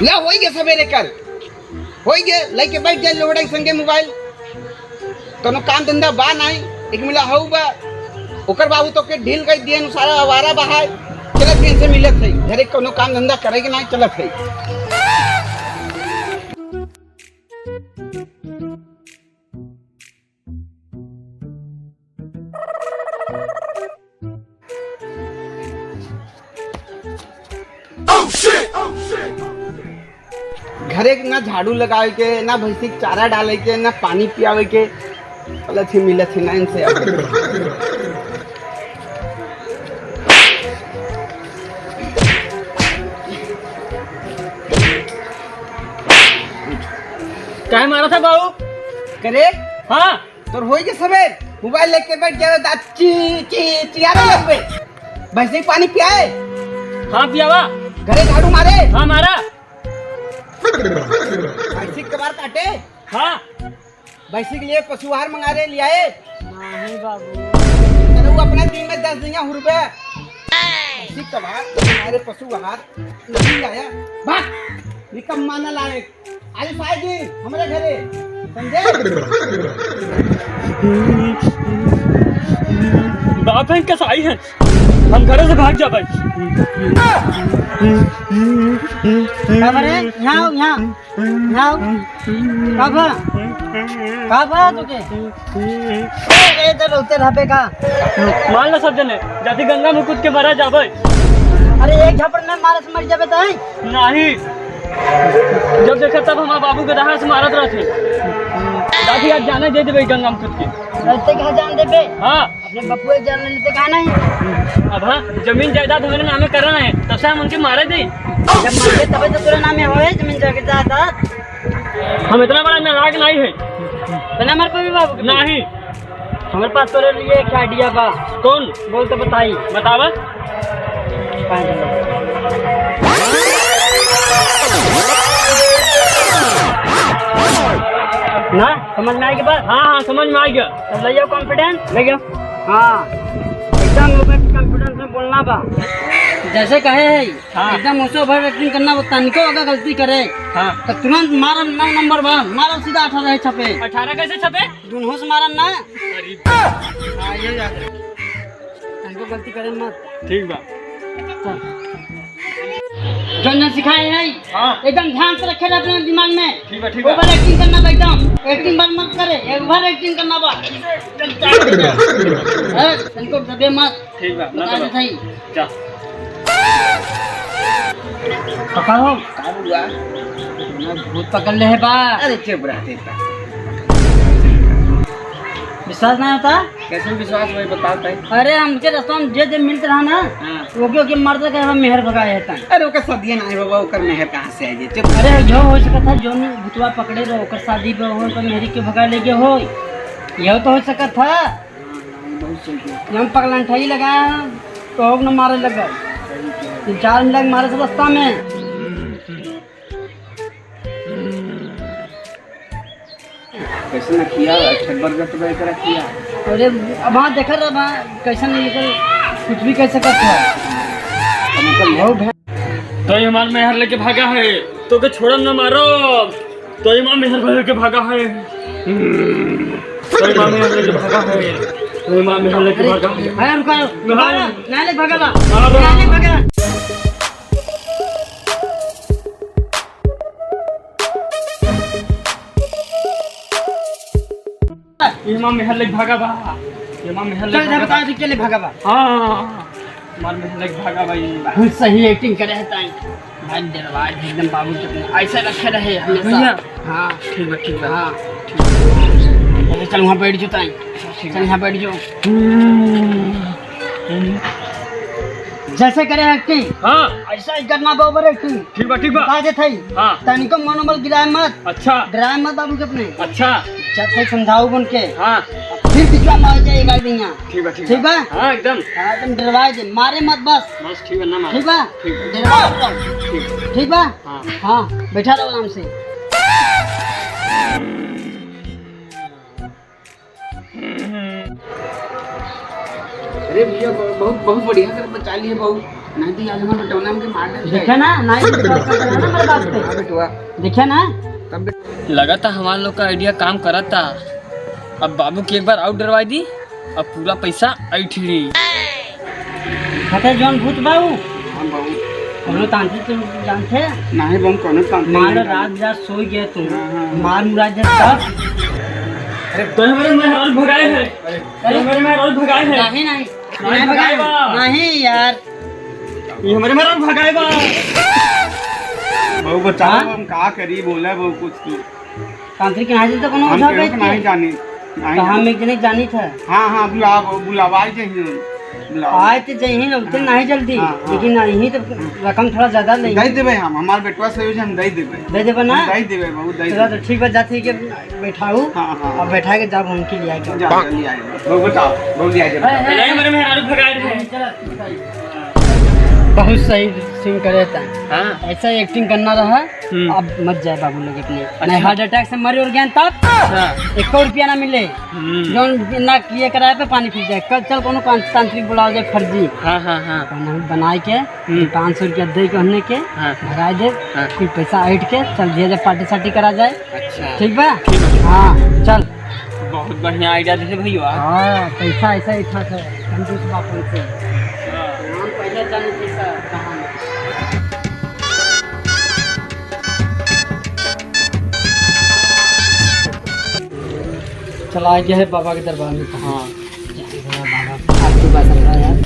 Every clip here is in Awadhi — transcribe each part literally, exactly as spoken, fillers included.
का होई गे सबेरे कर? होई गे, लइके बैठ जाए लोहड़ा के संगे मोबाइल। कउनो काम धंधा बा नाहीं, एक मिला हऊ बा। ओकर बाबू तोके ढील कइ दिए, सारा आवारा बहाए। चलत ही इनसे मिलत है, घरे कउनो काम धंधा करे के नाहीं, चलत है। घरे के ना झाड़ू लगावे के, ना भैंसी के चारा डाले के, ना पानी पियावे के। चलत ही मिलत ही ना इनसे। काहे मारा था बाबू? करे? हाँ। तोर होई के सबेर मोबाइल लेके बैठ जावे, दाँत ची, ची, चियारे लगबे। भैंसी के पानी पियाए? हाँ, पियावा। घरे झाड़ू मारे? हाँ, मारा। भैंसी के कबार काटे? हाँ। भैंसी के लिए पशु आहार मंगा रे, लियाए? नहीं बाबू। अरे वो अपना दिन में दस दिन हुरबे। भैंसी के कबार, अरे पशु आहार, नहीं लाया। भाग, निकम्मा नालायक। अरे साई जी, हमरे घरे। समझे? बाप है इनका साई है, हम घरे से भाग जा भाई। का बरे? यहाँ आओ, यहाँ। यहाँ आओ। का बा? का बा तोके? ए, ए, तो रोते रहबे का? मार लो सब जने, जाति गंगा में कूद के मरा जाबे। अरे एक झापड़ में मारे से मर जाबे तो है? नहीं, जब देखा तब हमारे बाबू के दहा से मारत रहते। जाति आज जाने दे देबे गंगा में कूद के। रहते कहाँ जान देबे? हाँ। अपने बपुआ जान लेते कहाँ नहीं? अब हाँ, जमीन जायदाद हमारे नामे करना है, तब से हम उनके मारे थे। जब मर गए तबे तो तोरे नामे होए जमीन जायदाद। हम इतना बड़ा नालायक नहीं है। बिना मर पे भी बाबू के नहीं। हमारे पास तोरे लिए एक आइडिया बा। कौन? बोल तो बताई। बतावा। ना समझ में आएगी बात? हाँ, हाँ, समझ में आ गया। तब ले जाओ कॉन्फिडेंस। ले गया। हाँ, एकदम ओवर कॉन्फिडेंस में बोलना बा। जैसे कहे है, हाँ। एकदम ओसे ओवर एक्टिंग करना बा, तनिको अगर गलती करे, हाँ। तो तुरंत मारम नौ नंबर बा, मारम सीधा अठारह छपे। अठारह कैसे छपे? दुनों से मारम ना। अरे। हाँ, ये याद रख। तनिको गलती करे मत। ठीक बा। चल। जौन जौन सिखाए हैं, हाँ। एकदम ध्यान से रखे रहे अपने दिमाग में। ठीक बा, ठीक बा। ओवर एक्टिंग करना बा एकदम। एक्टिंग बंद मत करे, एक बार एक्टिंग करना बा। चल, चल। हैं? तनिको दबे मत। ठीक बा, ना बता दबा। दे सही। जा। पकड़ हो। का बुआ? ना भूत पकड़ ले है बा। अरे चुप रह, देख बा। विश्वास नहीं होता? कैसे विश्वास होई, बताओ तई? अरे, हमके रास्ता में जे जे मिलत रहा ना, हाँ। ओके, ओके मारत रहा कि हमार मेहर भगाए है तन। अरे, ओकर सदिये ना है बाबा, ओकर मेहर कहाँ से आई? चुप। अरे, जो हो सकत है, जो भुतवा पकड़े रहो, ओकर शादी पे हो, ओकर मेहरी के भगा ले गए हो, यह तो हो सकत था। हाँ, बहुत सही किया। हम पगलंठाई लगा, तो ओक न मारे लगा। सही किया। तीन चार मिनट लग मारे से रास्ता में। कैसन किया, अच्छा बरगद तो एकरा किया। अरे, अब हाँ, देखा रहा बा, कैसन नहीं, एकर कुछ भी कह सकत है। हमको बहुत है। तो ये हमार मेहर लेके भागा है, तो के छोड़म ना मारो, तो ये हमार मेहर लेके भागा है। हम्म। तो ये हमार मेहर लेके भागा है, तो ये हमार मेहर लेके अरे, भागा है। अरे, रुका, रुका, हाँ। न्यायालय भागा बा, हाँ, हाँ। न्यायालय भागा। ये माँ मेहर लेके भागा बा। ये माँ मेहर लेके चल, जा भागा बता, बा। अभी के लिए भागा बा। हाँ, हाँ, हाँ, हाँ। हमार मेहर लेके भागा बा, ये बा। हम सही एक्टिंग करे हैं ताई। भाई डरवा दे एकदम बाबू के, ऐसे रखे रहे हमेशा। भैया। हाँ। ठीक बा, ठीक बा। हाँ। ठीक बा। अरे चल वहाँ बैठ जाओ ताई। ठीक चल बा। यहाँ बैठ जाओ। हम्म। जैसे करे एक्टिंग। हाँ। ऐसा ही करना बा, ओवर एक्टिंग। ठीक बा, ठीक बा। बता देत हई। हाँ। तनिको मनोबल गिराए मत। अच्छा। डराए मत बाबू के अपने। अच्छा। जब तक समझाऊ बन के। हाँ। फिर बिचवा मार जाए एक आदमी यहाँ। ठीक बा, ठीक ठीक बा। बा? हाँ, एकदम। हाँ, एकदम डरवाए दे, मारे मत बस। बस, ठीक बा, ना मारे। ठीक बा? ठीक बा। डरवाए मत। ठीक बा। ठीक बा? हाँ। हाँ, बैठा रहो आराम से। अरे भैया, ब-, बहुत, बहुत बढ़िया कर बचा लिए बाबू। नहीं तो यार, हमारे बेटौना हमके मार देते। देखे ना, नहीं तो बात करते ना हमारे बाप पे। हाँ बेटवा। देखे ना? तब बे- लगा था हमारे लोग का idea काम करत था। अब बाबू के एक बार और डरवा दी, अब पूरा पैसा ऐठ ली। पता है जौन भूत बाबू? हाँ बाबू। कौनो तांत्रिक तो जानते हैं? नहीं बाबू, कौनो तांत्रिक मान लो नहीं रात जानते। रात सोई गया तुम, हाँ, हाँ, हाँ। मार मुरा दे तब। अरे तो हमारे में और भगाए है। अरे। तो हमारे में और भगाए है। नहीं, नहीं। नहीं नहीं भगाए भगाए बा। नहीं यार। ये हमारे में और भगाए बा। बाबू बताओ, हाँ? हम का करी, बोला बाबू कुछ तू। तांत्रिक के नाहीं तो कोनो हम ओझा केहू बैठ के के। नाहीं जानी, नाहीं तो हम जानी। एक जने जानी था। हाँ, हाँ, बुलाओ, बुलावाई जइहीं, बुलाओ। आए तो जइहीं लोग, हाँ। नाहीं जल्दी, हाँ, हाँ। लेकिन यहीं तो रकम थोड़ा ज्यादा लेंगे। दे देबे हम, हमार बेटवा से यूज हम दे देबे। दे देबे ना? हम दे देबे, बहुत दे चला देबे। तो ठीक बा, जाते ही के बैठाऊ, हाँ, हाँ। अब बैठा के जाब उनके लिए आके। जा, जा, ले आए। बहुत बताओ, बहुत ले आए। ए, ए, ए, हमारे मेहरारू भगाए रहे। चला, चला। बहुत सही सीन करे था। हाँ। ऐसा एक्टिंग करना रहा। हम्म। अब मत जाए बाबू लोग अपने। अच्छा। नहीं, हार्ट अटैक से मरे और गए तब अच्छा। एको रुपया ना मिले। हम्म। जौन ना किए कराए पे पानी फिर जाए। कल चल कोनो कान-, तांत्रिक बुलाओ जाए फर्जी। हाँ, हाँ, हाँ। कहना है बनाए के, हम्म। पाँच सौ रुपया दे के उन्हें के, हाँ। भगाए दे, हाँ। कुछ पैसा ऐंठ के चल दिया जाए, पार्टी सार्टी करा जाए। अच्छा। ठीक बा? ठीक बा। हाँ, चल। बहुत बढ़िया idea देते भैया। हाँ, पैसा ऐसा ही था, था, कंजूस बाप हमसे। हाँ। हम पहले जाने पैसा कहाँ है। चला आ गया है बाबा के दरबार में। हाँ। बाबा, आपकी बात सुन रहा है यार।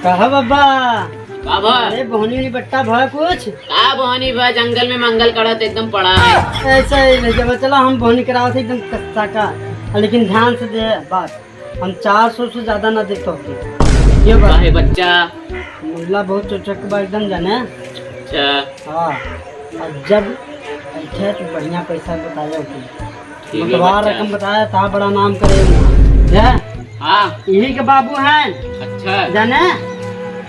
कहा बाबा? बाबा। अरे बहनी उहनी बट्टा भा कुछ? का बहनी भा, जंगल में मंगल करत एकदम पड़ा है। ऐसा ही नहीं जब चला हम बहनी करावत है एकदम कच्चा का, लेकिन ध्यान से दे बात, हम चार सौ से ज्यादा ना दे तो ये बात। काहे बच्चा? मुल्ला बहुत चौचक बा एकदम जाने। अच्छा। हाँ, अब जब ऐसे तो बढ़िया पैसा बताया होती। ठीक है, बटवार बच्चा। रकम बताया था, बड़ा नाम करे। हैं? हाँ। यही के बाबू हैं। अच्छा। जाने?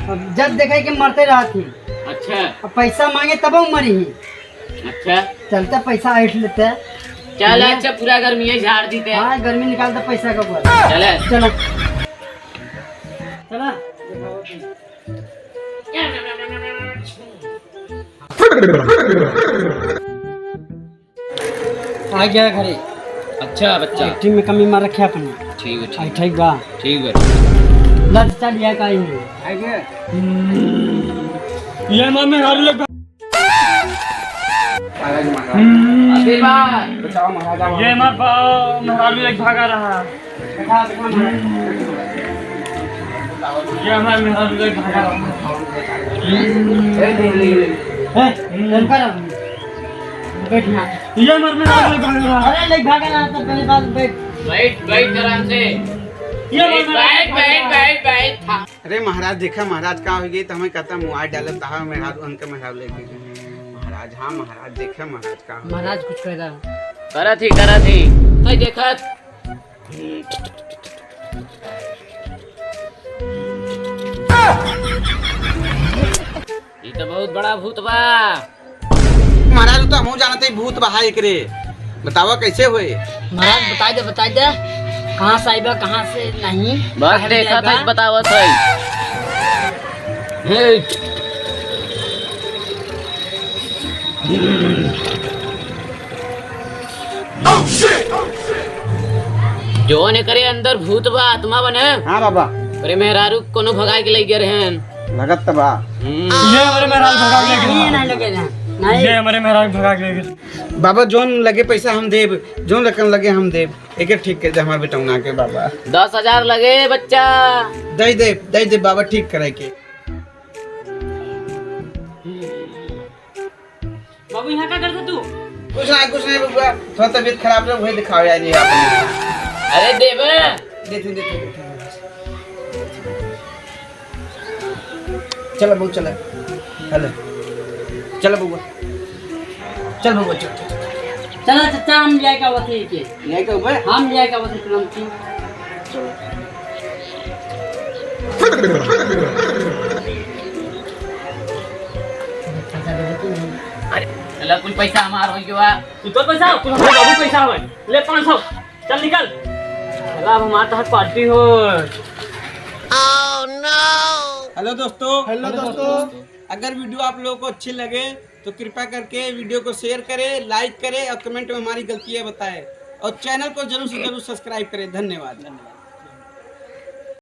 अब जब देखे कि मरते रहती। अच्छा। अब पैसा मांगे तब मरी ही। अच्छा। चलते पैसा ऐंठ लेते। चल, हैं? अच्छा, पूरा गर्मी है, झाड़ दीते। हाँ, गर्मी निकालते पैसा का बोल। चले। चलो। चला। आ गया घरे। अच्छा बच्चा। एक टीम में कमी मार रखे अपने। ठीक है, ठीक। ठीक बा। ठीक बा। लत चल गया का ही। आ गया। हम्म। ये माँ में हर लोग। महाराज, महाराज। हम्म। आशीर्वाद। बचाओ महाराजा। ये मार पाओ, महाराज भी एक भागा रहा। ये हमारे मेहरारू का भागा। ए, ए, ए, ए, कर। बैठ ना। ये हमारे मेहरारू का भागा। अरे, ले भागा ना, तो पहले बात बैठ। बैठ, बैठ आराम से। ये हमारे बैठ, मेहरारू का बैठ, भागा। बैठ, बैठ, बैठ। अरे महाराज, देखा महाराज का हो गई, तो हमें कहता मोबाइल डालत, तहा मेहरारू, उनके मेहरारू लेके गए। महाराज, हाँ महाराज, देखा महाराज का हो गई। महाराज कुछ कह रहा। करत ही, करत ही। भाई देखत। ई तो बहुत बड़ा भूत बा। महाराज, उ तो हमहू जानत हई, भूत बा एकरे। बतावा कैसे होए? महाराज, बताई दे, बताई दे। कहाँ से आइबा, कहाँ से नहीं? बस काहे देखत आइबा? हई, बतावत हई। हे। जौन एकरे अंदर भूत बा, आत्मा बने। हाँ बाबा। अरे मेहरारू कोनो भगाए के लइ गए रहन। लगत त बा। हम्म। ये हमारे मेहरारू भगा के लेके नहीं, नहीं लगे ना। नहीं। ये हमारे मेहरारू भगा के लेके। बाबा, जौन लगे पैसा हम देब, जौन रकम लगे हम देब। एके ठीक कर दे हमारे बेटौना के बाबा। दस हजार लगे बच्चा। दे दे, दे दे बाबा, ठीक करे के। बाबू, यहाँ का करता तू? कुछ ना, कुछ नहीं बबुआ, थोड़ा तबीयत खराब रहे, वही दिखावे आए रहे आपने। अरे देवे। देते, देते, देते। चल बबू, चल। हेलो। चल बबुआ। चल बबुआ, चल, चल, चल। चला चाचा, हम जाए का बता के। ले के ऊपर? हम जाए का बता तुरंत ही। चलो। अरे, चला, कुल पैसा हमार हो गया। तू तो पैसा, कुल हमारे बाबू पैसा हो। ले पाँच सौ, चल निकल। चला, अब हमारे तहत पार्टी हो। हेलो दोस्तों। हेलो दोस्तों। अगर वीडियो आप लोगों को अच्छी लगे तो कृपया करके वीडियो को शेयर करें, लाइक करें और कमेंट में हमारी गलतियाँ बताएं और चैनल को जरूर से जरूर सब्सक्राइब करें। धन्यवाद।